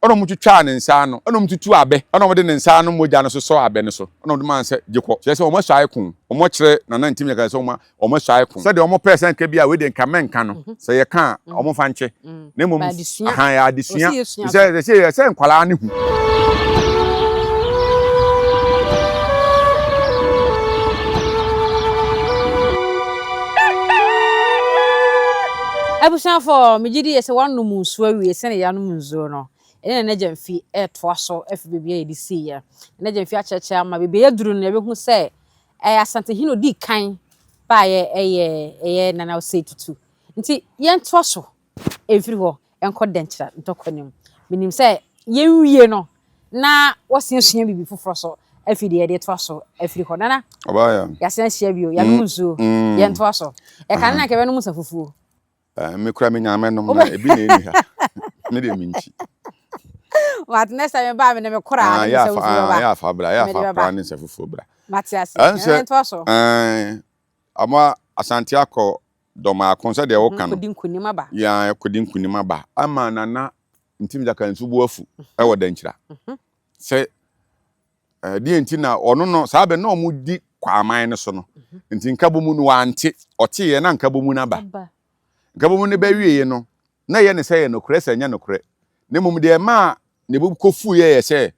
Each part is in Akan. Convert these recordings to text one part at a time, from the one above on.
Ɛna wɔtwitwaa ne nsa ano, ɛna wɔtutuu abɛ, ɛna wɔde ne nsa ano mogya no sosɔɔ abɛ no so, ɛna wɔde maa no sɛ, Gye kɔ. Kyerɛ sɛ, wɔasuae ko. Wɔkyerɛ Nana Ntim Nyakane sɛ wɔasuae ko. Sɛdeɛ wɔpɛɛ sɛ nka bi a wei deɛ nka mɛnka no, sɛ yɛka a, wɔmfa nkyɛ. Na mmom, aha, ɛyɛ adesua. Sɛ, sɛ, sɛ nkwadaa no hu. Abusuafoɔ, megye di yɛ sɛ woanom nsuo awie sɛdeɛ yɛanom nsuo no. Yɛne Nana Gyamfi retoa so afi baabi a yɛde siiɛ. Nana Gyamfi akyerɛkyerɛ ama baabi a yɛaduru no yɛbɛhu sɛ ɛyɛ Asantehene a ɔdii kan baeɛ ɛyɛ ɛyɛ Nana Osei Tutu. Nti yɛntoa so mfiri hɔ nkɔ Dɛnkyerɛ ntɔkwa no mu. Menim sɛ yɛnwie no na wɔasan asua biribi foforɔ so afiri deɛ yɛde toa so afiri hɔ. Nana, yɛasan ahyia bio, yɛanom nsuo, yɛntoa so. Ɛka ne na nka yɛbɛnom nsa fufuo. Me kura me nyaa mɛnom na ebi na ɛni ha. Me deɛ menkyi. But next time ba me ne me kora ne nsa fufuo ba. Yɛ afa bra, yɛ afa kora ne nsa fufuo bra. Mate ase. Ɛnɛ ntoa so. Ɛɛ, ama Asante akɔ dɔmaako sɛ deɛ woka no. Kɔdi nkunim aba. Ya kɔdi nkunim aba. Ama Nana Ntim Gyaka nso bo afu ɛwɔ Dankyira. Sɛ Ɛdeɛn nti na ɔno no saa bɛ na wɔn di kwaman no so no nti nkabomu no wante ɔteeɛ na nkabomu no aba nkabomu no bɛwieɛ no na ɛyɛ ne sɛ yɛ nokorɛ sɛ ɛnyɛ nokorɛ na mmom deɛ ɛmaa ne bo kɔfuiɛ yɛ sɛ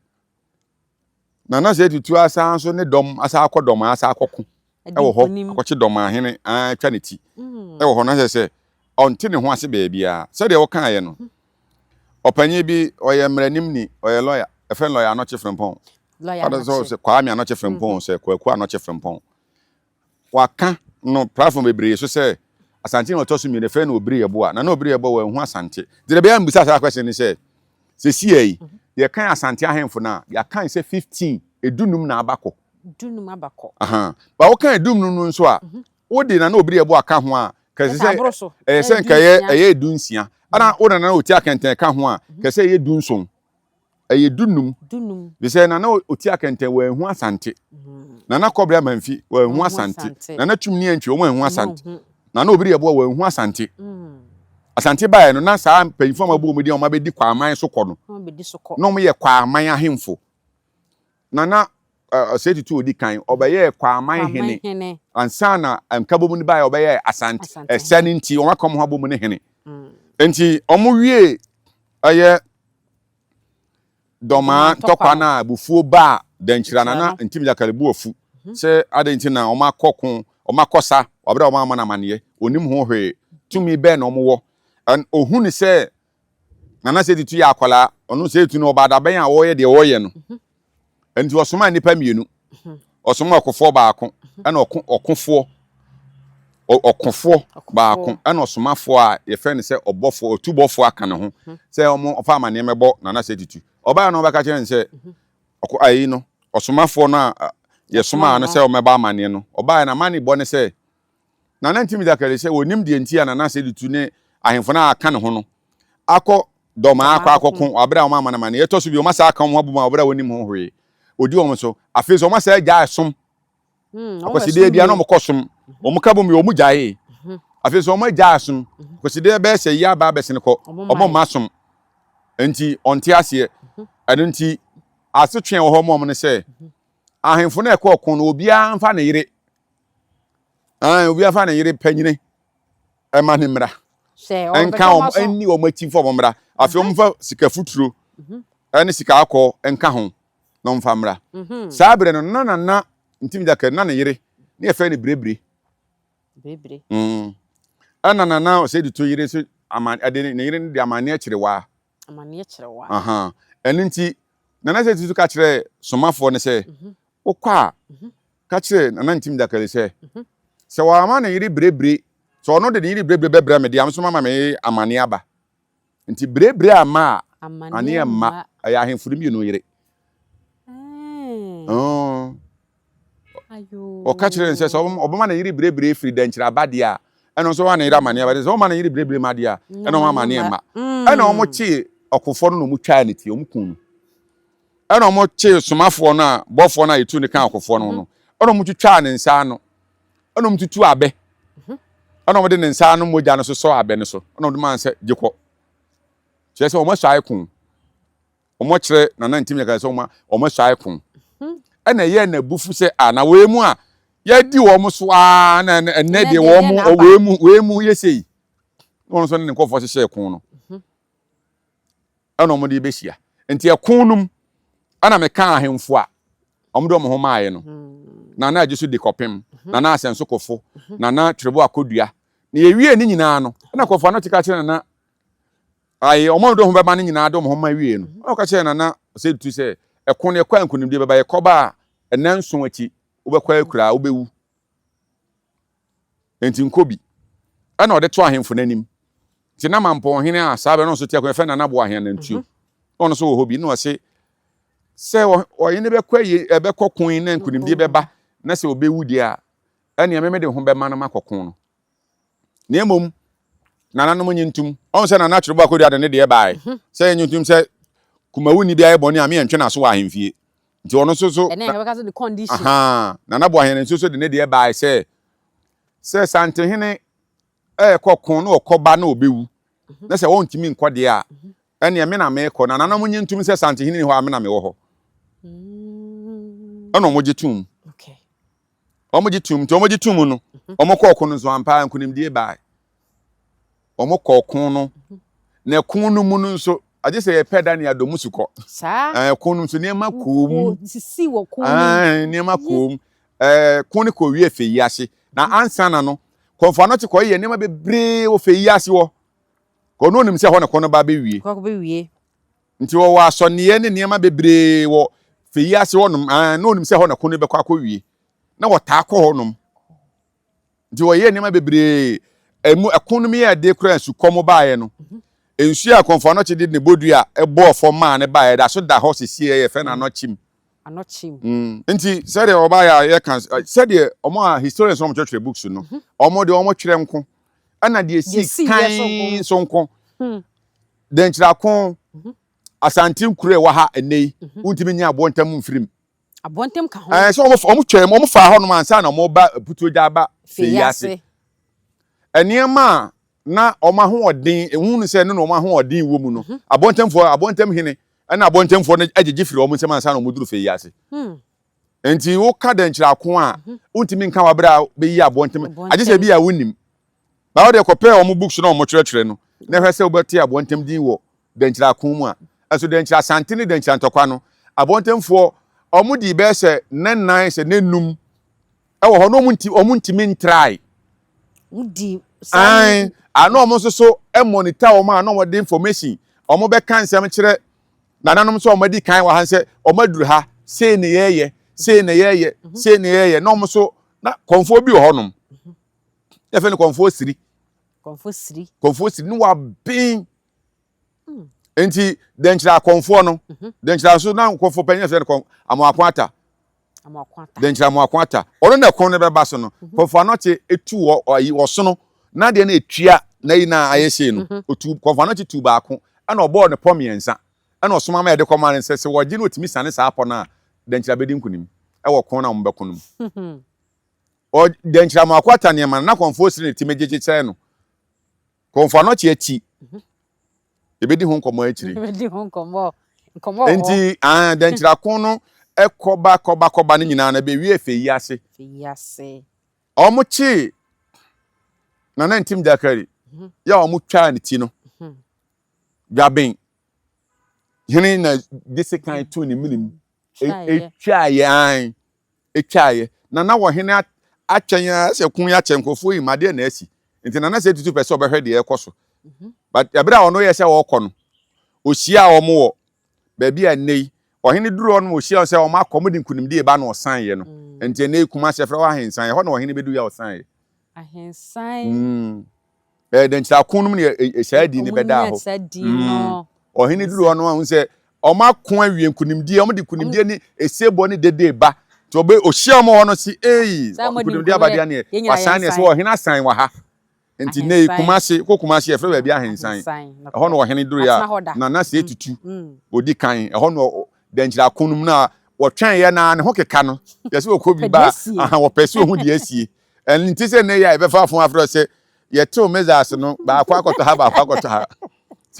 Nana Sɛ Tutu asan nso ne dɔm asan akɔ dɔm asan akɔko wɔ hɔ akɔkye dɔm ahene atwa ne ti wɔ hɔ na sɛ sɛ ɔnte ne ho ase baabiara sɛdeɛ wɔkaeɛ no ɔpanyin bi ɔyɛ mmaranimni ɔyɛ lɔya ɛfɛ lɔya anɔkye frempɔn ɔde sɛ sɛ kwame anɔkye frempɔn mm. sɛ kwaku anɔkye frempɔn waka no platform bebree so sɛ asante na ɔtɔ so mmienu ɛfɛ na obiri yɛboa na na obiri yɛboa wɔn ho asante gyina bɛyɛ mbisa saa question ne sɛ sɛsi yɛ yi mhm. yɛkan asante ahemfo no a yɛakan sɛ 15 edunum na abakɔ dunum abakɔ ba wɔkan edunum no nso a mhm. wode na na obiri yɛboa ka ho a kɛse sɛ ɛyɛ sɛ nka ɛyɛ ɛyɛ dunsia ɛna wo nana oti akɛntɛn ka ho a mhm. kɛsɛ ɛyɛ dunson ɛyɛ dunum bisɛ nana oti akɛntɛn wɔn ehu asante mhm. nana kɔbere amanfi wɔn ehu asante nana tum ne antwi wɔn ehu asante nana obiri ɛboa wɔn ehu asante mm. asante baeɛ no na saa mpanyinfoɔ a wɔabɔ wɔn din a wɔabɛdi kwaman so kɔ no na wɔyɛ kwaman ahemfo Nana Osei Tutu odi kan, ɔbɛyɛɛ Kwaman hene ansa na nkabom no baeɛ ɔbɛyɛɛ Asante. Ɛsɛ no nti wɔn aka wɔn ho abom ne hene. Mm. Nti wɔn wie ɛyɛ dɔmaa ntɔkwa no a abufuo baa Dankyira Nana Ntim Gyakari bu afu mhm. sɛ adɛn nti na wɔn akɔ ko wɔn akɔ sa wɔabere a wɔn ama no amaneɛ onim ho hwee tumi bɛn na wɔn wɔ ohun sɛ Nana Sɛ Tutu yɛ akwadaa, ɔno Sɛ Tutu no ɔba adabɛn a ɔreyɛ deɛ ɔreyɛ no. Mhm. Nti ɔsomaa nnipa mmienu. Mhm. Ɔsomaa ɔkofoɔ baako mhm. ɛna ɔko ɔkofoɔ ɔkofoɔ baako ɛna ɔsomafoɔ a yɛfrɛ no sɛ ɔbɔfoɔ ɔtubɔfoɔ aka ne ho sɛ wɔn ɔfa amaneɛ mɛbɔ Nana Sɛ Tutu. Ɔbaa no ɔbɛka kyerɛ no sɛ ɔko ayi no ɔsomafoɔ no a yɛsomaa no sɛ ɔmɛba amaneɛ no ɔbaa no amaneɛ bɔ ne sɛ Nana Ntimi Dakari sɛ wɔnim deɛ nti a Nana Asɛdu Tu ne ahemfo no a aka ne ho no akɔ Dɔmaa akɔ akɔko wɔ abere a wɔn amanaman ɛtɔ so bi wɔn asa aka wɔn ho abom a wɔbere a wɔnim ho hwee wɔdi wɔn so afei nso wɔn asa agyae som hmm, akwasideɛ bia na wɔn kɔ som wɔn ka bom yɛ wɔn gyae hmm. afei nso wɔn agyae som hmm. akwasideɛ bɛyɛ sɛ yi aba abɛsen kɔ wɔn mma som nti ɔnte aseɛ ɛno nti asetwe wɔ hɔ mɔ wɔn no sɛ ahemfo no ɛkɔ ɔko no obiara mfa ne yere Aane, obiara fa ne yere panyini ɛma ne mmra. Nka wɔn ɛnni wɔn akyi mfa wɔn mmra. Afei wɔn mfa sika futuro mhm. ɛne sika akɔ nka ho na wɔn mfa mmra. Mhm. Saa berɛ no na nana Ntim Gyakari na ne yere ne yɛfrɛ no Birebire. Birebire. Mm. Ɛna nana Ɔsɛdito yere nso ama ɛde ne yere no de amanneɛ kyerewaa. Amanneɛ kyerewaa. Aha. Ɛno nti nana Ɔsɛdito ka kyerɛɛ somafoɔ no sɛ mhm. wokɔ a ka kyerɛ Nana Ntim Dakari sɛ, sɛ wamma ne yere birebire, sɛ ɔno de ne yere birebire bɛbrɛ me deɛ, me nso mama me yere amaneɛ aba. Nti birebire amma a, aneɛ mma. Ɛyɛ ahemfo no mmienu yere. Ɔka kyerɛ no sɛ sɛ ɔbɛma ne yere birebire firi dɛnkyerɛ aba deɛ a, ɛna nso ɔma ne yere amaneɛ aba. Sɛ ɔma ne yere birebire ma deɛ a, ɛna ɔma amaneɛ mma. Ɛna wɔkyee ɔkofoɔ no na wɔtwaa ne ti, wɔkum no. Ɛna wɔkyee somafoɔ no a bɔfoɔ no a yɛtu no ka akofoɔ no ho no, ɛna wɔtwitwaa ne nsa ano, ɛna wɔtutu abɛ, ɛna wɔde ne nsa ano mogya no sosɔ abɛ no so, ɛna wɔde maa no sɛ gye kɔ. Kyerɛ sɛ wɔn asuae ko. Wɔkyerɛ Nana Ntim Nyakane sɛ wɔn wɔn asuae ko. Ɛna ɛyɛɛ n'abufu sɛ a na wei mu a yɛadi wɔn so ara na ɛnɛ deɛ wɔn wei mu wei mu yɛ sei. Na wɔn nso ne ne nkurɔfoɔ hyehyɛɛ ko no. Ɛna wɔn de bɛhyia. Nti ɛko no mu ɛna mekaa ahemfo a wɔn de wɔn ho maaeɛ no. Nana Agye so de kɔpem, Nana Asɛnso Kofo, Nana Twerebo Akodua. Na yɛwie ne nyinaa no, ɛna Kɔfo Anɔkye ka kyerɛ Nana Ae, wɔn a wɔde wɔn ho bɛma no nyinaa de wɔn ho ma wiei no, ɛna ɔka kyerɛɛ Nana Osei Tutu sɛ, Ɛko no, yɛkɔ a nkonimdie bɛba, yɛkɔba a, nnanson akyi, wobɛkɔ akuraa, wobɛwu. Enti nkɔ bi. Ɛna ɔde too ahemfo no anim. Nti na Mampɔnhene a saa bɛ no nso te akonnwa, yɛfrɛ no Nana Boahen Anantuo. Mhm. Na ɔno nso wɔ hɔ bi. Na ɔse, sɛ ɔhene bɛkɔ ayi, ɛbɛkɔ ko yi na nkonimdie bɛba, na sɛ ɔbɛwu deɛ a, ɛnneɛ me mede ho bɛma no makɔ ko no. Na mmom nananom nye ntum. Ɔhu sɛ Nana Kyerebo Akɔdua de ne deɛ baeɛ mhm. sɛ yɛnye ntum sɛ Kumawuni bi ayɛ bɔne a me yɛntwe n'aso wɔ ahemfie. Nti ɔno nso so Nana Boahene nso so de ne deɛ baeɛ sɛ sɛ Santehene ɛrekɔ ko na ɔkɔba na ɔbɛwu mhm. na sɛ ɔntumi nkɔ deɛ a mhm. ɛneɛ me na merekɔ. Nananom nye ntum sɛ Santehene ni hɔ a me na mewɔ hɔ. Mm. Ɛna wɔgye tom. Wɔgye tom nti wɔgye tom no mhm. wɔkɔ ɔko no nso ampa nkonimdie bae. Wɔkɔ ɔko no mhm. na ɛko no mu no nso agye sɛ yɛpɛ da ne adɔ mu sukɔ. Ɛko no nso nneɛma kɔɔ mu. Nneɛma kɔɔ mu. Ɛko no kɔ wie fɛ yi ase na mhm. ansa na no kɔnfɔ anɔkye kɔ yɛ nneɛma bebree wɔ fɛ yi ase hɔ. Kɔ no onim sɛ hɔ na kɔ no ba bɛwie. Nti wɔwɔ asɔneɛ ne nneɛma bebree wɔ fɛ yi ase hɔnom, ah, na onim sɛ hɔ na ko no bɛkɔ akɔwie. Na wɔtaa kɔ hɔnom. Nti wɔyɛɛ nneɛma bebree. Ɛmu ɛko no mu yɛɛ de koraa nsukɔm baeɛ no. Nsuo a Kɔmfo Anɔkye de ne bodua bɔɔ fam maa no baeɛ da so da hɔ sesie yɛfrɛ no Anɔkyem. Anɔkyem. Mm. Nti sɛdeɛ wɔbaeɛ a yɛka sɛdeɛ wɔn a historians wɔn kyerɛkyerɛ books no, mhm. wɔn deɛ wɔn twerɛ nko ɛna deɛ si kan nso nko. Hmm. Dɛnkyerɛako, Asante nkuro a ɛwɔ ha ɛnnɛ yi, mhm. wontumi nyɛ aboɔ ntam mfiri mu. Aboɔ ntam ka ho. Ɛɛ sɛ wɔn wɔn twɛm wɔn faa hɔnom ansa na wɔn ba Putuogya aba Feyi ase. Nneɛma a na wɔn ahoɔden ehun no sɛ ɛno na wɔn ahoɔden wɔ mu no, mhm. aboɔ ntamfoɔ aboɔ ntam hene ɛna aboɔ ntamfoɔ no agyegye firi wɔn nsam ansa na wɔn duru Feyi ase. Hmm. Nti woka dɛnkyerɛako a, mhm. wontumi nka wabere a bɛyi aboɔ ntam agye sɛ ebi a wonim. Na wo deɛ kɔpɛ wɔn books na wɔn kyerɛkyerɛ no na hwɛ sɛ wobɛte aboɔntɛm din wɔ Dɛnkyerɛ ako mu a. Ɛso Dɛnkyerɛ Asante ne Dɛnkyerɛ Ntɔkwa no, aboɔntɛmfoɔ wɔn dii bɛyɛ sɛ nɛ nnan sɛ nɛ num ɛwɔ hɔ na wɔn nti wɔn ntumi ntrae. Wɔn di saa. Ae, a na wɔn nso so monitor wɔn a na wɔn de information wɔn bɛka nsɛm kyerɛ nananom sɛ wɔn adi kan wɔ ha sɛ wɔn aduru ha sei na yɛyɛ sei na yɛyɛ sei na yɛyɛ na wɔn nso na kɔnfoɔ bi wɔ hɔnom. Yɛfrɛ no kɔnfoɔ siri. Kɔnfoɔ siri. Kɔnfoɔ siri ne waben. Hmm. Nti dɛnkyerɛ akɔnfoɔ no mhm. dɛnkyerɛ nso na nkɔfoɔ panyin yɛfrɛ no kɔn amoako ata. Dɛnkyerɛ amoako ata. Ɔno na ɛkɔn no bɛba so no. Mhm. Kɔnfoɔ anɔkye etu wɔ ayi ɔsono na deɛ na etua na yi na ayɛ sei no. Mhm. Otu kɔnfoɔ anɔkye tu baako ɛna ɔbɔɔ ne pɔ mmiɛnsa ɛna ɔsoma ma yɛde kɔma no sɛ sɛ wɔgye no otumi sane saa pɔ no a dɛnkyerɛ abɛdi nkunim ɛwɔ kɔn na wɔn bɛko no mu. Ɔ dɛnkyerɛ amoako ata nneɛma no na kɔmfoɔ siri ne ti megyegye kyerɛ no. Kɔmfoɔ anɔkye akyi. Mhm. Yɛbɛdi ho nkɔmmɔ akyiri. Yɛbɛdi ho nkɔmmɔ. Nkɔmmɔ wɔ hɔ. Nti ah, dɛnkyerɛ ako no kɔba kɔba kɔba no nyinaa no ɛbɛwie fɛ yi ase. Fɛ yi ase. Wɔn kyee Nana Ntim Gyakari mhm. yɛ a wɔn twaa ne ti no. Mhm. Dwaben hene na de sekan too ne menem. Etwaeɛ an. Etwaeɛ. Na na ɔhene atwɛn ara sɛ ko yi akyɛ nkurɔfoɔ yi ma adeɛ na asi. Nti Nana Sɛ Tutu pɛ sɛ ɔbɛhwɛ deɛ ɛrekɔ so. Mhm. But ɛberɛ a ɔno yɛ sɛ ɔrekɔ no, ɔhyiaa wɔn wɔ baabi a nnɛ yi ɔhene duru hɔ no ɔhyia wɔn sɛ wɔn akɔ wɔn de nkunimdie ba na ɔsan yɛ no. Mm. Nti ɛnnɛ yi Kumasi ɛfrɛ hɔ Ahensan, ɛhɔ na ɔhene bɛdu yɛ a ɔsan yɛ. Ahensan. Mm. Ɛɛ dɛnkyerɛ ako no mu ne saa din no bɛdaa hɔ. Mm. Ɔhene duru hɔ no ahu sɛ wɔn ako awie nkunimdie, wɔn de nkunimdie ne esebɔ ne dede ba. Nti ɔbɛ ohyia wɔn hɔ no si eyi nkunimdie abadeɛ neɛ wasan neɛ sɛ ɔhene asan wɔ ha. Nti ne Kumasi kɔ Kumasi yɛfrɛ baabi Ahensan. Ɛhɔ na ɔhene duru yɛ a Nana Sɛ Tutu odi kan ɛhɔ na dɛnkyerɛ ako no mu na wɔtwɛn yɛ na ne ho keka no yɛsɛ wɔkɔ bi ba aha wɔpɛ sɛ ohun deɛ asie. Ɛno nti sɛ nnɛ yi a yɛbɛfa afon afrɛ sɛ yɛtew missiles no baako akɔtɔ ha baako akɔtɔ ha.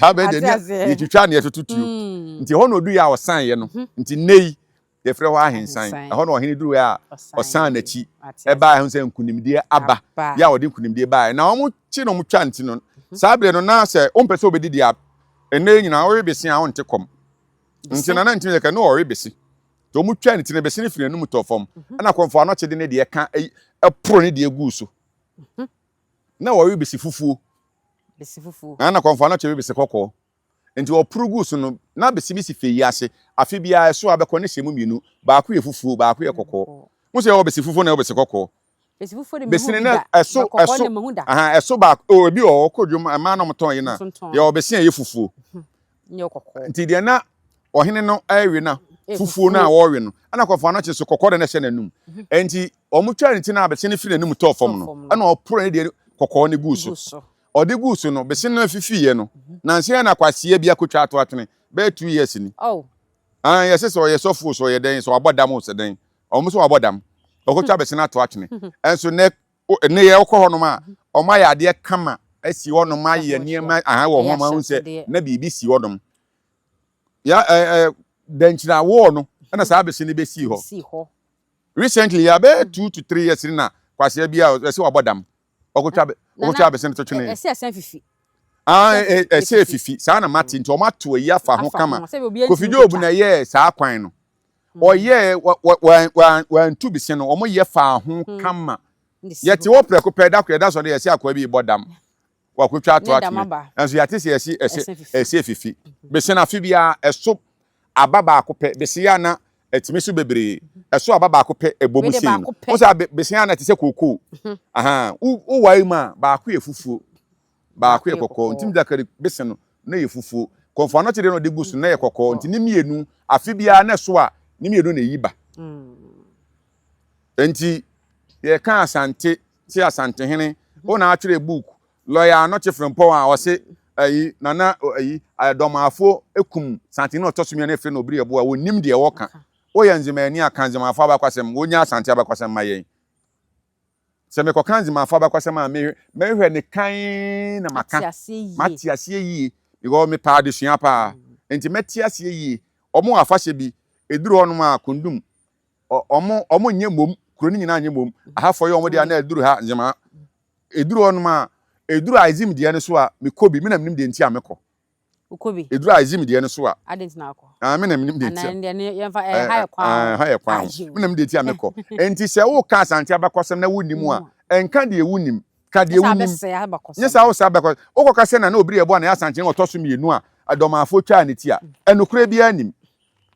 Saa bɛn deɛ ne yɛtwitwa ne yɛtoto tuo. Mm. Nti ɛhɔ na ɔduiɛ a ɔsaneeɛ no. Mhm. Nti nnɛ yi yɛfrɛ hɔ Ahensan. Ɛhɔ na ɔhene duruiɛ a ɔsan n'akyi ɛbaa ɛho sɛ nkunimdie aba. Yɛ a ɔde nkunimdie baeɛ. Na wɔn kye na wɔn twa nti no, mhm. saa berɛ no na sɛ wompɛ sɛ wobɛdi deɛ ɛnnɛ yi nyinaa wowe bese a wonte kɔm. Nti na na ntimi yɛ kɛ na ɔwe bese. Nti wɔn twa ne ti no bese no firi n'anum tɔ fam. Mhm. Ɛna kɔmfo anɔkye de ne deɛ ka ɛporo ne deɛ guu so. Mhm. Na wɔwe bese fufuo. Bese fufuo. Na na kɔmfo anɔkye we bese kɔkɔɔ. Nti wɔporo guu so no, na bese bi si fɛ yi ase. Afe biara ɛso a bɛkɔ ne hyɛ mu mmienu. Baako yɛ fufuo, baako yɛ kɔkɔɔ. Mo sɛ yɛwɔ bese fufuo na yɛwɔ bese kɔkɔɔ. Bese fufuo de Bese mehu no bi na da. ɛso Ba kɔkɔɔ ɛso de mehu da. aha ɛso baako oh ebi wɔ hɔ kɔ dwom mmaa na wɔtɔn yi na Ntontɔn. yɛwɔ bese a ɛyɛ fufuo. Nyɛ kɔkɔɔ. Nti deɛ na ɔhene no ɛrewe na Ɛyɛ fufuo no a fufuo. wɔrewe no ɛna kɔmfo anɔkye so kɔkɔɔ de na ɛhyɛ n'anum. Nti wɔn twaa ne ti na bese no firi n'anum tɔɔ fam Tɔɔ no fam no. ɛna ɔporo ne deɛ kɔkɔɔ no guu so. Gu so. Ɔde guu so no bese no afifiiɛ no nansa yi na kwasia bi akɔtwa ato atwene bɛyɛ 2 years ni. Oh. Ah yɛse sɛ ɔyɛ sɔfo o sɛ ɔyɛ dɛn sɛ wabɔ dam o sɛ dɛn. Wɔn nso wɔabɔ dam. Wɔkɔtwa bɛsen ato atwene. Nso nnɛ nnɛ yɛ wokɔ hɔnom a, wɔayɛ adeɛ kama asi hɔnom ayɛ nneɛma aha wɔ ho ma sɛ na biribi si hɔnom. Ya ɛ ɛ dɛnkyerɛ awɔɔ no ɛna saa bɛsen no bɛsii hɔ. Recently yɛ abɛyɛ 2 to 3 years na kwasia bi a ɛsɛ wabɔ dam. Ɔkɔtwa ɔkɔtwa abɛsen no to twene. Ɛsɛ ɛsɛn fifi. Ah, ɛsɛ efifi saa na mate nti wɔn ato ayi afa ho kama. Kofi Job na ɛyɛɛ saa kwan no. Ɔyɛɛ wantu bese no wɔn yɛ faa ho kama. Yɛte hɔ prɛko pɛ da koro yɛda sɔre yɛsɛ akoa bi bɔ dam. Wakotwa ato atwene. Nanso yɛate sɛ yɛsi ɛsɛ ɛsɛ efifi. Bese no afe biara ɛso aba baako pɛ. Bese yɛ ana ɛtumi so bebree. Ɛso aba baako pɛ ɛbɔ mu sei no. Wo sɛ bese yɛ ana te sɛ kookoo. Aha, wo wae mu a baako yɛ fufuo. Baako yɛ kɔkɔɔ. Nti mjakari bese no na yɛ fufuo. Kɔmfo anɔkye deɛ na ɔde gu so na yɛ kɔkɔɔ. Nti ne mmienu afe biara na ɛso a ne mmienu na ɛyi ba. Nti yɛka Asante se Asantehene wo na atwerɛ book lɔya anɔkye Frimpong a ɔse ayi nana ayi dɔmaafo ekum Santehene ɔtɔ so mmienu efiri na obiri ɛbo a wɔnim deɛ wɔka. Woyɛ nzemani a ka nzemafo abakwasɛm wonya Asante abakwasɛm ma yɛn. Sɛ mekɔka nzemafo abakwasɛm a mehwɛ ne kan na maka. Mate aseɛ yie because mepɛ adesua paa. Nti mɛte aseɛ yie. Wɔn wɔ afahyɛ bi eduru hɔnom a kundum wɔn wɔn nyɛ mmom kuro no nyinaa nyɛ mmom. Ahafoɔ yɛ wɔn deɛ na eduru ha nzema. Eduru hɔnom a eduru Azim deɛ no so a mekɔ bi me na menim deɛ nti a mekɔ. Wokɔ bi. Eduru Azim deɛ no so a. Adi nti na akɔ. Ah me na menim deɛ nti a. Anan deɛ ne yɛmfa ɛɛ ha yɛ kwan ho. Ha yɛ kwan ho. Me na menim deɛ nti a mekɔ. Nti sɛ woka Asante abakɔsɛm na wonnim a ɛnka deɛ wonim. Ka deɛ wonim. Nyɛ saa wosɛ abakɔsɛm. Wokɔka sɛ Nana Obiri Yeboah na ɛyɛ Asantehene ɔtɔ so mmienu a Dɔmafoɔ twaa ne ti a, ɛnokorɛ biara nnim.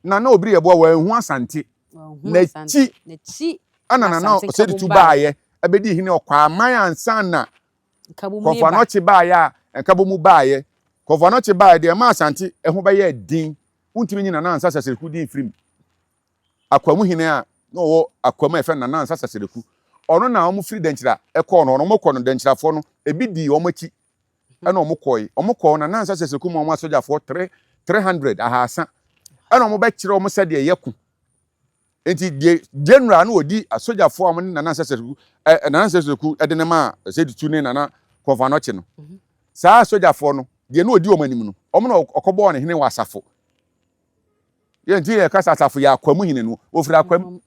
Nana Obiri Yeboah wanhu Asante. N'akyi ɛna Nana Osei Tutu baeɛ ɛbɛdii hene ɔkwaman ansa na Kɔmfo Anɔkye baeɛ a nkabom baeɛ. Kɔmfo Anɔkye baeɛ deɛ ɛmaa Asante ho bɛyɛɛ den. Wontumi nyi Nana Ansah Sasiriku din mfiri mu. Akwamu hene a na ɔwɔ Akwamu a yɛfrɛ no Nana Ansah Sasiriku. Ɔno na wɔn firi Dankyira kɔɔ no hɔ no, wɔkɔ no Dankyirafoɔ no ebi dii wɔn akyi ɛna wɔn kɔe. Wɔn kɔɔ Nana Ansah Sasiriku ma wɔn asogyafoɔ 300, 300, ɛna wɔn bɛkyerɛ wɔn sɛdeɛ yɛko. Nti deɛ general no ɔdi asogyafoɔ a wɔn ne Nana Ansah Sasiriku ɛ Nana Ansah Sasiriku ɛde ne maa Sɛdutu ne Nana Kɔmfo Anɔkye no. Saa asogyafoɔ no deɛ na ɔdi wɔn anim no, wɔn na ɔkɔbɔɔ ne hene wɔ asafo. Yɛn nti yɛka sɛ asafo yɛ akwamu hene no, ɔfiri akwam.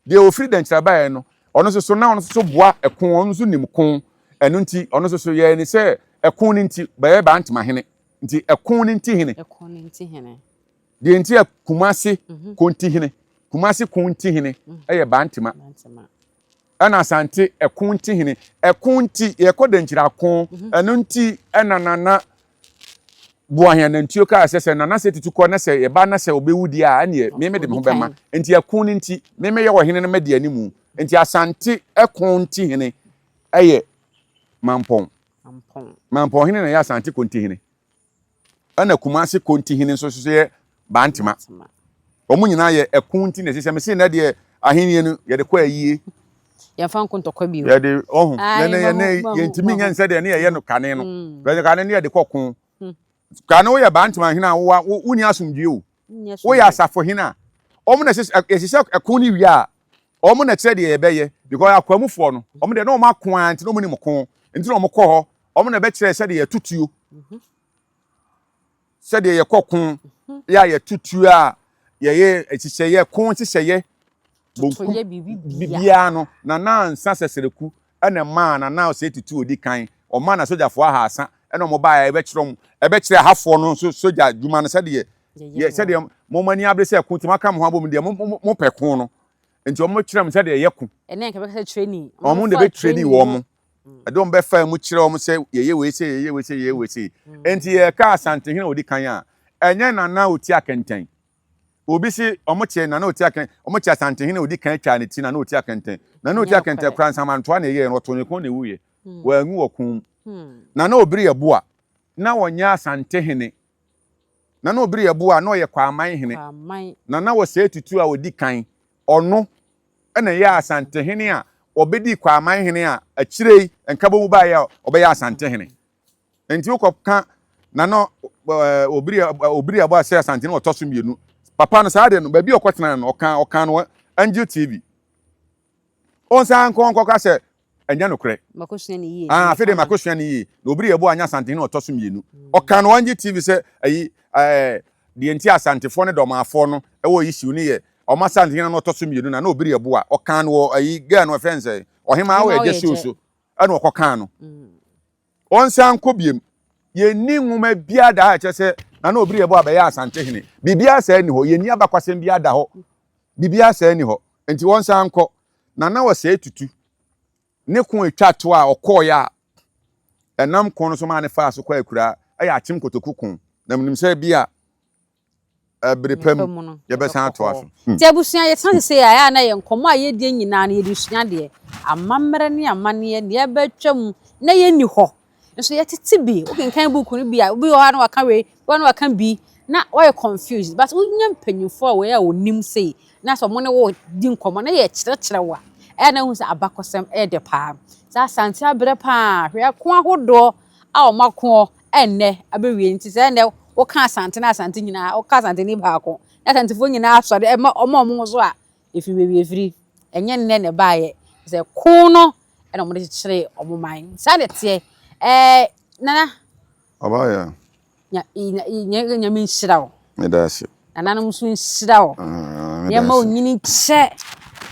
Deɛ ɔfiri Dankyira baeɛ no, ɔno nso so na ɔno nso so boa ɛko, ɔno nso nim ko. Ɛno nti ɔno nso so yɛɛ ne sɛ ɛko no nti bɛyɛ Bantama hene. Nti ɛko no nti hene. Ɛko no nti hene. Deɛ nti a Kumasi Konti hene, Kumasi Konti hene ɛyɛ Bantama. Ɛna Asante ɛko nti hene, ɛko nti yɛkɔ Dankyira ako, ɛno nti ɛna Nana Boahen Anantuo kaa sɛ sɛ Nana sɛ tutu kɔ na sɛ yɛba na sɛ ɔbɛwu deɛ a ɛneɛ me mede me ho bɛma. Nti ɛko no nti me mɛyɛ ɔhene no madi animu. Nti Asante ɛko nti hene ɛyɛ Mampɔn. Mampɔn hene na ɛyɛ Asante Konti hene. Ɛna Kumasi Konti hene nso so yɛ Bantama. Wɔn nyinaa yɛ ɛko nti na ɛsɛ sɛ mese nnɛ deɛ ahennie no yɛde kɔ ayie. Yɛmfa nko ntɔkwa bio. Yɛde ɔho yɛne yɛne yɛntumi nyɛ nsɛ deɛ ne yɛyɛ no kane no. Yɛde kane no yɛde kɔ ko. Kane woyɛ Bantama hene a wowa wonni asomdwie o. Woyɛ asafo hene a wɔn na ɛsɛ sɛ ɛko no wie a wɔn na ɛkyerɛ deɛ yɛbɛyɛ because akwamufoɔ no wɔn deɛ na wɔn ako ara nti na wɔn nim ko nti na wɔn kɔ hɔ wɔn na ɛbɛkyerɛ sɛdeɛ yɛto tuo. Sɛdeɛ yɛkɔ ko, yɛ a yɛto tuo a, yɛyɛ nhyehyɛeɛ, ko nhyehyɛeɛ, bonkum biara no, Nana Ansah Sɛsɛrɛku na ɛmaa Nana Osei Tutu ɔdi kan, ɔmaa n'asogyafoɔ ahaasa na wɔn baeɛ ɛbɛkyerɛ wɔn, ɛbɛkyerɛ ahafoɔ no nso sogya adwuma no sɛdeɛ yɛ sɛdeɛ mo mo ani abere sɛ ko nti moaka mo ho abom deɛ mo mo mopɛ ko no nti wɔn kyerɛ mo sɛdeɛ yɛ ko. Ɛnɛ nka bɛka sɛ training. Wɔn de bɛ training wɔn. Ɛde wɔn bɛfa mu kyerɛ wɔn sɛ yɛyɛ wei sɛ yɛyɛ wei sɛ yɛyɛ wei sɛ. Nti yɛka Asantehene a ɔdi kan a, ɛnyɛ Nana Oti Akɛntɛn. Obi se wɔn kye Nana Oti Akɛntɛn, wɔn kye Asantehene a ɔdi kan twaa ne ti Nana Oti Akɛntɛn. Nana Oti Akɛntɛn koraa nsamantoa na ɛyɛɛ no, ɔtoo ne kɔn na ɛwuiɛ. Wanwu wɔ ko mu. Nana Obiri Yeboah, na ɔnyɛ Asantehene. Nana Obiri Yeboah, na ɔyɛ Kwaman hene. Nana Osei Tutu a ɔdi kan, ɔno na ɛyɛɛ Asantehene a ɔbɛdii Kwaman hene a akyire yi nkabɔmu baeɛ a ɔbɛyɛɛ Asantehene. Nti wokɔka Nana Obiri Obiri Yeboah sɛ Asantehene ɔtɔ so mmienu. Papa no saa deɛ no, baabi a ɔkɔtena no, ɔka ɔka no Angel TV. Ɔnsan nkɔ nkɔka sɛ ɛnyɛ nokorɛ. Makosua ne yie. Ah, afei deɛ makosua ne yie. Na Obiri Yeboah anyɛ Asantehene ɔtɔ so mmienu. Ɔka no Angel TV sɛ ayi ɛɛ deɛ nti Asantefoɔ ne Dɔmaafoɔ no ɛwɔ issue no yɛ wɔn Asantehene no ɔtɔ so mmienu na na Obiri Yeboah ɔka no wɔ ayi girl no ɛfɛn sɛ Ɔhemaa wɔ ɛgya show so ɛna ɔkɔka no. Ɔnsan nkɔ biem. Yɛnni nwoma biara da a ɛkyerɛ sɛ Nana Obiri Yeboah bɛyɛ Asantehene. Biribiara saa nni hɔ. Yɛnni abakwasɛm biara da hɔ. Biribiara saa nni hɔ. Nti wɔnsan nkɔ. Nana Osei Tutu ne ko a ɛtwa to a ɔkɔeɛ a ɛnam ko no so maa ne faa so kɔ akuraa yɛ Akyem Kotoku ko. Na menim sɛ bi a bere pa mu yɛbɛsan atoa so. Nti abusua yɛtena ase sei a, ɛyɛ a na yɛn nkɔmmɔ a yɛdie nyinaa no yɛde sua adeɛ. Amammerɛ ne amanneɛ, deɛ ɛbɛtwa mu na yɛnni hɔ nso yɛtete bi. Wokenkan book no bi a, obi wɔ hɔ a na waka wei, obi wɔ hɔ a na waka bi, na woayɛ confused. But wonya mpanyimfoɔ a wɔyɛ a wɔnim sei na sɛ wɔne wo di nkɔmmɔ na yɛkyerɛkyerɛ wo a, ɛyɛ a na wohu sɛ abakɔsɛm yɛ dɛ paa. Sɛ Asante abrɛ paa, hwɛ ɛko ahodoɔ a wɔako ɛnnɛ abɛwie nti sɛ ɛnnɛ woka Asante na Asante nyinaa, woka Asanteni baako na Asantefoɔ nyinaa asɔre ɛma wɔn a wɔn ho so a, ɛfiri baabi ɛfiri. Ɛnyɛ nnɛ na ɛbaeɛ. Sɛ ko no ɛna wɔde kyekyeree wɔn man. Saa na ɛteɛ. Ɛɛ Nana. Ɔbaayɛ. Nya, nya, nyame nhyira wo. Meda ase. Nananom nso nhyira wo. Ah, Nneɛma onyini kyɛ.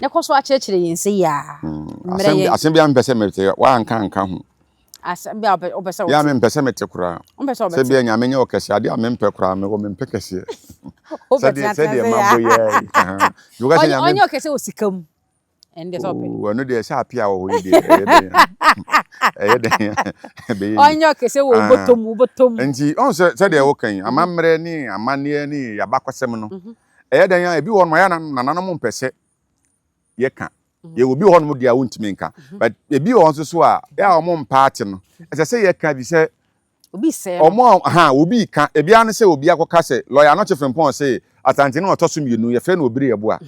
Ne kɔ so akyerɛkyerɛ yɛn sɛ yaa. Hmm, Mmerɛ yɛn. Asɛm bi a mepɛ sɛ mete, woanka nka ho. Asɛm bi a wopɛ sɛ wote. Yɛ a mempɛ sɛ mete koraa. Wompɛ sɛ wobɛte. Sɛ bi a nyame nyɛ ɔkɛseɛ, adeɛ a mempɛ koraa mewɔ mempɛ kɛseɛ. Sɛdeɛ sɛdeɛ mabɔ yɛ yi. Ɔnyɛ ɔkɛseɛ wɔ sika mu. Ɛno deɛ sɛ ɔpɛ. Oo, ɛno deɛ sɛ apia wɔ hɔ yi deɛ ɛyɛ dɛn ɛyɛ dɛn ɛbɛyɛ yie. Ɔnyɛ ɔkɛseɛ wɔ wobɔtɔ mu wobɔtɔ mu. Nti ɔn sɛ sɛdeɛ woka yi amammerɛ ne amanneɛ ne abakɔsɛm no ɛyɛ dɛn a ebi wɔ hɔ nom a ɛyɛ a nananom mpɛ sɛ yɛka. Yɛwɔ bi wɔ hɔnom deɛ a wontumi nka but ebi wɔ hɔ nso so a ɛyɛ a wɔn mpa ate no ɛsɛ sɛ yɛka bi sɛ Obi sɛɛ no. Wɔn a ha obi ka ebi ara ne sɛ obi akɔka sɛ lɔya Anokye Frimpong se Asante no ɔtɔ so mmienu yɛfrɛ no Obiri Yeboah.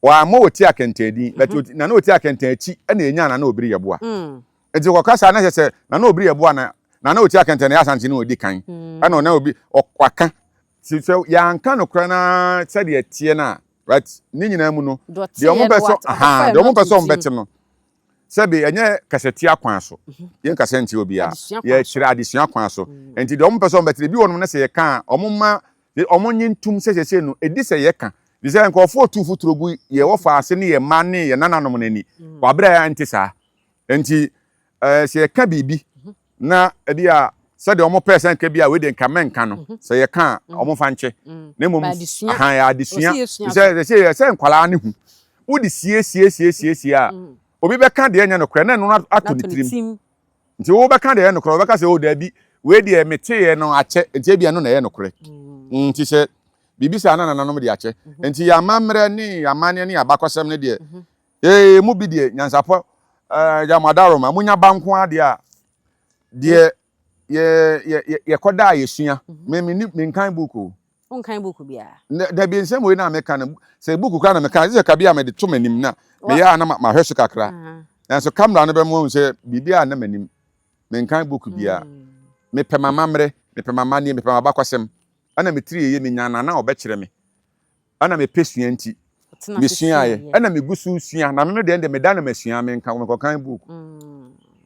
Wɔammɔ Oti Akɛntɛn din but mm Nana Oti Akɛntɛn akyi na enyaa Nana Obiri Yeboah. Nti wɔka saa na kyerɛ sɛ Nana Obiri Yeboah na Nana Oti Akɛntɛn na ɛyɛ Asante no odi kan. Ɛna ɔna obi waka sɛ yɛanka nokorɛ no ara sɛdeɛ ɛteɛ no a right ne nyinaa mu no deɛ wɔn pɛ sɛ aha deɛ wɔn pɛ sɛ wɔn bɛte no sɛbi ɛnyɛ kasatia kwan so mhm. yɛn kasa nti obiara yɛkyerɛ adesua kwan so mm. nti deɛ wɔn pɛ sɛ wɔn bɛte ebi wɔn no sɛ yɛka a wɔn ma wɔn nye ntum sɛ sɛsɛ no edi sɛ yɛka de sɛ nkurɔfoɔ tu futuro gu yɛ wɔ faase ne yɛ mma ne yɛ nananom n'ani mm. wabere a ɛnte saa nti ɛɛ sɛ yɛka biribi na ebi a sɛdeɛ wɔn pɛɛ sɛ nka bi a wei deɛ nka mɛnka no mhm. sɛ yɛka a mhm. wɔn fa nkyɛ mm. na mmom ahan yɛ adesua sɛ sɛ sɛ nkwadaa ne ho wode sie sie sie sie sie a mm. obi bɛka deɛ ɛnyɛ nokorɛ na ɛno ato ne tirim nti wo bɛka deɛ ɛyɛ nokorɛ wɔbɛka sɛ o oh, daabi wei deɛ meteeɛ no akyɛ nti ebi ɛno na ɛyɛ nokorɛ mm. nti sɛ biribi saa na nananom de akyɛ mhm. nti yɛ amammerɛ ne yɛ amanneɛ ne yɛ abakɔsɛm no deɛ Ee, mo bi deɛ, nyansapɔ, ɛɛ, gya mo adaworoma, monya ba nko ara deɛ a, deɛ yɛ, yɛ, yɛ, yɛkɔda a yɛsua. Mhm. Me, me, menkan book o. Wonkan book biara? Dabi, nsɛm wei na meka no, sɛ book koraa na meka, sɛ kabi a mede to m'anim na meyɛ a na mahwɛ so kakra. Nanso camera no bɛma wahu sɛ biribi a na m'anim. Menkan book biara. Mm. Mepɛ m'amammerɛ, mepɛ m'amanneɛ, mepɛ m'abakwasɛm. Ɛna me tiri yeye, menya nana a ɔbɛkyerɛ me. Ɛna mepɛ sua nti mesuaeɛ ɛna megu so sua na meme deɛ deɛ meda na masua menka mekɔkan book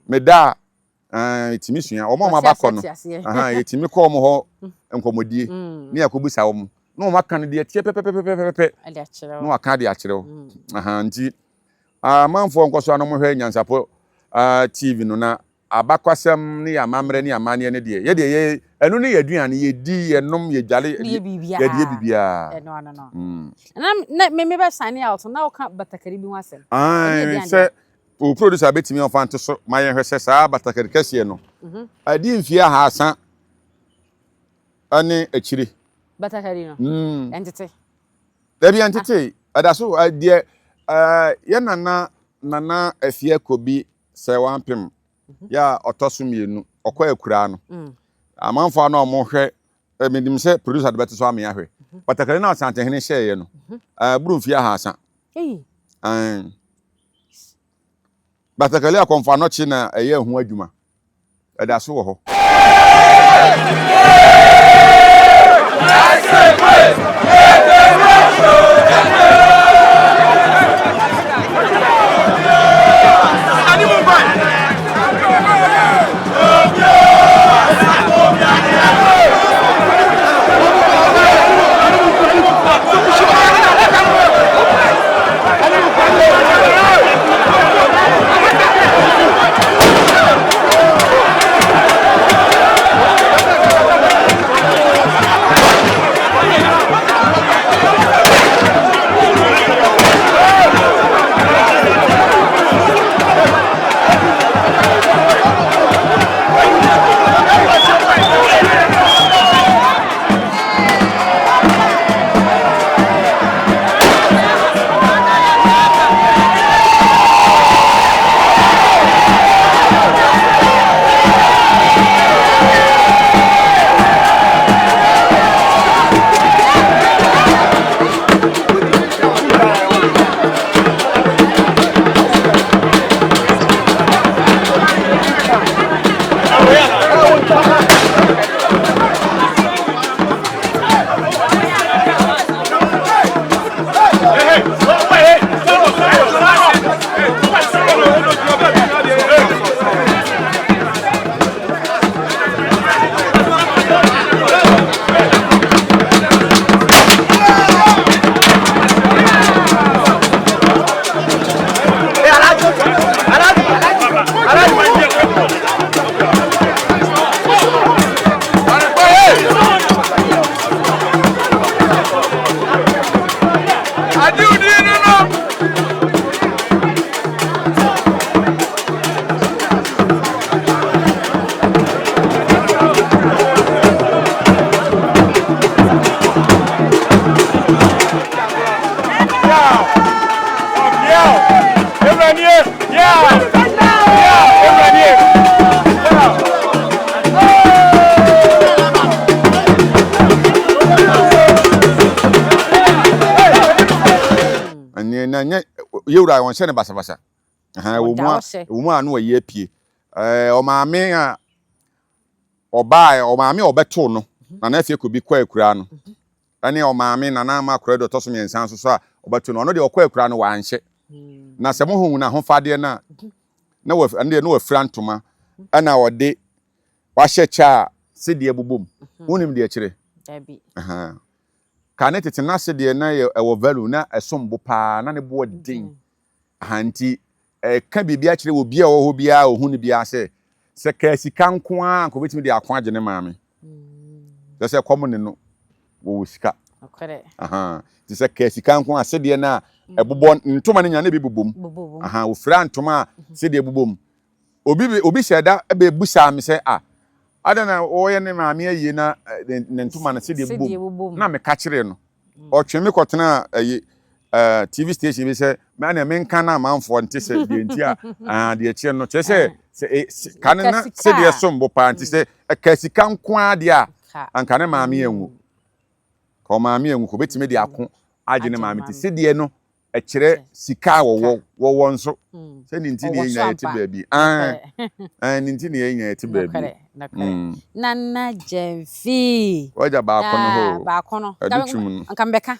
meda a Ah, yɛtumi sua. Wɔn a wɔn aba kɔ no, aha, yɛtumi kɔ wɔn hɔ nkɔmmɔdie mm. ne yɛakɔbisa wɔn. Na wɔn aka no deɛ ɛteɛ pɛpɛpɛpɛpɛ na wɔaka de akyerɛ wo. Mm. Aha, nti amanfoɔ nkɔ so a na wɔhwɛ Nyansapɔ TV no na abakwasɛm ne yɛ amammerɛ ne amanneɛ no deɛ yɛdeɛ yɛ ɛno ne yɛ aduane yɛdi yɛnom yɛdwale yɛde yɛ biribiara. Ɛno ano no. Mm. Na na me me bɛ sign out na woka batakari bi ho asɛm. Sɛ O producer bɛtumi ɔmfa nto so ma yɛnhwɛ sɛ saa batakari kɛseɛ no adi mfeɛ ahaasa ne akyire. Batakari no? Mm. Ɛntete? Dabi ɛntete. Ɛda so deɛ yɛ nana nana Afia Kobi sɛ wampem yɛ a ɔtɔ so mmienu ɔkɔ akuraa no. Amanfoɔ a na wɔhwɛ menim sɛ producer de bɛto so ame ahwɛ. Batakari no a Asantehene hyɛeɛ no buru mfeɛ ahaasa. Batakari akɔmfo anɔkye na ɛyɛ ho adwuma. Ɛda so wɔ hɔ. Ɛnneɛ na nyɛ yɛwura wɔn hyɛ no basabasa. Ɛwɔ mu a ɛwɔ mu a na wɔyi apue. Ɛɛ ɔmaame a ɔbaa ɔmaame a ɔbɛtoo no na na afie kɔ bi kɔ akura no. Ɛne ɔmaame Nana Ama Akoradu ɔtɔ so mmiɛnsa nso so a ɔbɛto no, ɔno deɛ ɔkɔ akura no wanhyɛ. Na sɛ mohu n'ahofadeɛ no a, na waf ɛno deɛ na wafira ntoma ɛna ɔde wahyɛ kyɛ a sedeɛ bobɔ mu. Wonim deɛ ɛkyerɛ? Dabi. Ahaa. Kane tete na sedeɛ na yɛ ɛwɔ value na ɛsom bo paa na ne boɔ den. Aha nti ɛka biribi akyerɛ obi a ɔwɔ hɔ biara a ɔhu no biara sɛ, sɛ kaa sika nko ara anka ɔbɛtumi de ako agye ne maame. Kyerɛ sɛ kɔm ne no, wɔwɔ sika. Aha nti sɛ kaa sika nko a sedeɛ no a ɛbobɔ ntoma no nyinaa na ebi bobɔ mu. Aha ofira ntoma a sedeɛ bobɔ mu. Obi obi hyɛ da bɛbusaa me sɛ ah adɛn na wɔyɛ ne maame ayie na ne ntoma no sedeɛ bobɔ mu na meka kyerɛɛ no. Ɔtwe me kɔtenaa ɛyi ɛɛ TV station bi sɛ ɛna menka na amanfoɔ nte sɛ deɛ nti a aa deɛ kyerɛ no kyerɛ sɛ sɛ e ka ne na sɛdeɛ som bo paa nti sɛ ɛka sika nko ara deɛ a anka ne maame anwu ka ɔmaame anwu ka obetumi de ako agye ne maame nti sɛdeɛ no ɛkyerɛ sika a wɔwɔ wɔwɔ nso sɛ ne nti ne yɛn nyinaa yɛte baabi ɛn ne nti ne yɛn nyinaa yɛte baabi. Nana Gyamfi. Wagya baako no hɔ baako no. Ɛde twum no. Nka mbɛka.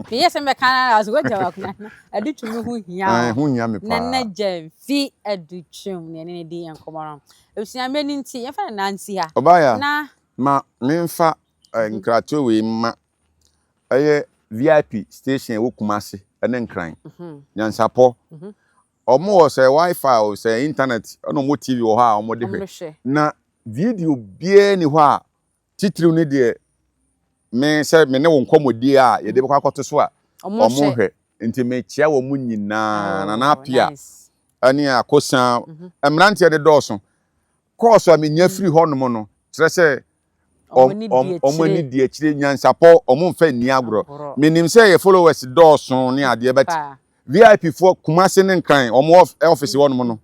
Meyɛ sɛ mɛka no ara so wagya wakona no Adutwum ho hia wo. Ho hia me paa. Nana Gyamfi Adutwum na yɛne no di nkɔmmɔ no. Abusua mmerɛ no nti yɛmfa Nana nsi ha. Ɔbaaya, Na. Ma memfa nkratoɔ wei mma ɛyɛ VIP station ɛwɔ Kumasi ne Nkran, Nyansapɔ. Wɔn wɔ sɛ WiFi o, sɛ internet ɛna wɔn TV wɔ hɔ a wɔde hwɛ. Na video biara ni hɔ a titiriw ne deɛ me sɛ me ne wo nkɔmmɔdie a yɛde bɛkɔ akɔto so a wɔn hwɛ. Nti mekyia wɔn nyinaa, Nana Apia ɛne Akosa, mmeranteɛ de dɔɔso. Kɔɔso a menya firi hɔnom no kyerɛ sɛ wɔn ani di akyire, nyansapɔ wɔn mfa nni agorɔ. Menim sɛ yɛ followers dɔɔso ne adeɛ but VIP foɔ Kumasi ne Nkran wɔn office hɔnom no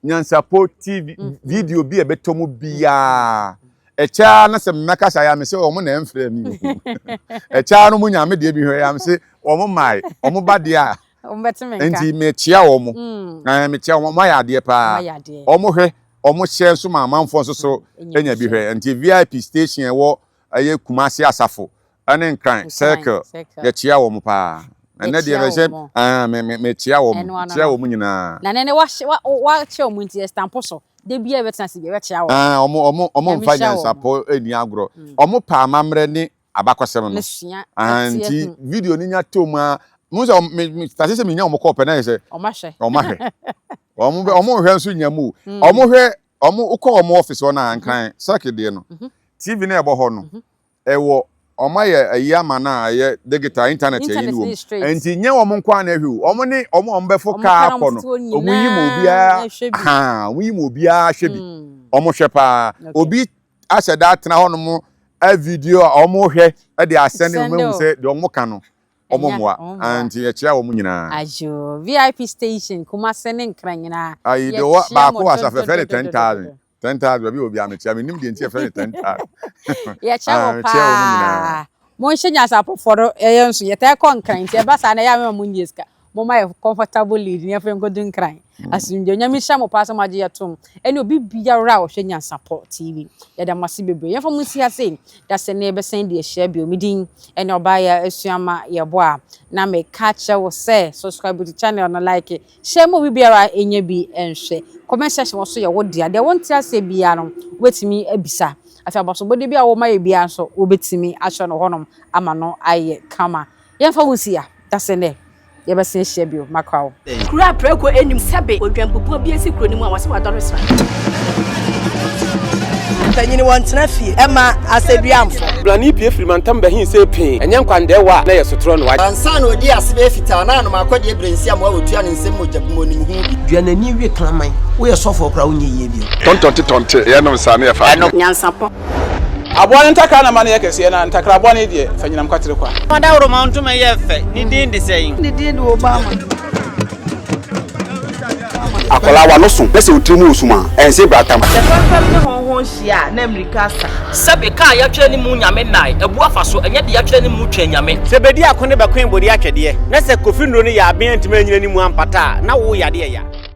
nyansapɔ TV video bi a ɛbɛtɔ mu biara ɛkyɛ ara na sɛ mmɛkasa yɛ ame sɛ wɔn na ɛmfrɛ mi ɛkyɛ ara no mo nya me deɛ bi hwɛ yɛ ame sɛ wɔn mae wɔn ba deɛ a nti mekyia wɔn mm. mekyia wɔn wɔn ayɛ adeɛ paa wɔn hwɛ wɔn hyɛ nso ma amanfoɔ nso so mm, nya bi hwɛ nti vip station ɛwɔ ɛyɛ Kumasi asafo ɛne Nkran circle yɛkyia wɔn paa ɛnɛ deɛ bɛhyɛ ɛɛ me me mekyia wɔn kyia wɔn nyinaa. Na nene wahyɛ wa wakyia wɔn nti ɛstampo so de bi a ɛbɛtena ase bi ɛbɛkyia wɔn. Ɛɛ wɔn wɔn wɔn nfa nyansapɔ ɛni agorɔ wɔn pa amammerɛ ne abakɔsɛm no nti video no nya to mu a mo sɛ me me tase sɛ menya wɔn kɔɔ pɛ na yɛ sɛ wɔn ahwɛ wɔn ahwɛ wɔn bɛ wɔn hwɛ nso nya mu mm. wɔn hwɛ wɔn wokɔ wɔn office hɔ na nkran circuit deɛ no mhm. tv na ɛbɔ hɔ no mhm. ɛwɔ wɔn ayɛ ayi ama no a ɛyɛ digital internet ayi no wɔm nti nyɛ wɔn nko ara na ɛhwɛ o wɔn ne wɔn a wɔn bɛfo kaa kɔ no wɔn yi mu obiara haa wɔn yi mu obiara hwɛ bi mm. wɔn hwɛ paa obi ahyɛ da atena hɔ nom a video a wɔn hwɛ de asɛn ne wɔn ehu sɛ deɛ wɔn ka no wɔn mmoa nti yɛkyia wɔn nyinaa. Ayo VIP station Kumase ne Nkran nyinaa. Ayi deɛ wɔ baako wɔ asafo yɛfrɛ no 10,000 10,000 baabi wɔ biara mekyia menim deɛ nti yɛfrɛ no 10,000. Yɛkyia wɔ paa. Monhyɛ nyansapɔfoɔ no yɛyɛ nso yɛtaa kɔ Nkran nti ɛba saa na ɛyɛ a mema mo nyɛ sika. Momma yɛ comfortable lead na yɛmfa nkɔdu Nkran. Asomdwoe. Nyame nhyira mo paa sɛ moagye yɛ tom. Ɛne obi biara a ɔhwɛ Nyansapɔ TV. Yɛda mo ase bebree. Yɛmfa mo nsi ha sei. Da sɛ ne yɛbɛsan di ahyia bio. Me din ɛne Ɔbaayɛ Asuama Yɛboa. Na meka kyerɛ wo sɛ subscribe to channel no, like, share ma obi biara ɛnya bi nhwɛ. Comment section wɔ so yɛ wo dea. Deɛ wonte aseɛ biara no wobɛtumi abisa. Afei abasobɔdeɛ bi a woma yɛ biara nso wobɛtumi akyerɛ no hɔnom ama no ayɛ kama. Yɛmfa wo nsi ha. Da sɛ nnɛ yɛbɛsan ahyia bio. Makra wo. Kuro a prako nnim sɛbe odwanbubuo bi asi kuro no mu a wɔse wadɔre sra. Mpanyin wɔntena fie ɛma asɛduamfo. Brane pue firi mantam bɛhe see pee, ɛnyɛ nkwandɛɛwa a na ɛyɛ sotorɔ no. Ansa na ɔdii ase bɛyɛ fitaa na anom akɔdeɛ berɛ nsi amoa wɔtua ne nsam mogya bi mu ɔnim ho bi. Dua n'ani we kraman. Woyɛ sɔfoɔ koraa wonyɛ yie bio. Tɔntɔnte tɔnte yɛnom saa na yɛfa adeɛ. Nyansapɔ. Aboa no ntakra na ma no yɛ kɛseɛ, na ntakra bɔne deɛ, fa nyinam kwatere kwa. Ɔdawuroma ntoma yɛ fɛ, ne din de sɛn? Ne din de Obama. Akwadaa w'ano so na sɛ wo tiri mu wɔ sum a, ɛnse bratam. Sɛ fɛmfɛm ne hɔnhɔn hyia a, na mmirika asa. Sɛbe ka a yɛatwerɛ ne mu Nyame nnae, abu afa so, ɛnyɛ deɛ yɛatwerɛ ne mu Twɛn Nyame. Sɛ bedi ako ne bɛkoe bode atwɛdeɛ, na sɛ Kofi nnuro no yɛ aben antumi anyina ne mu ampata a, na wo yadeɛ ya.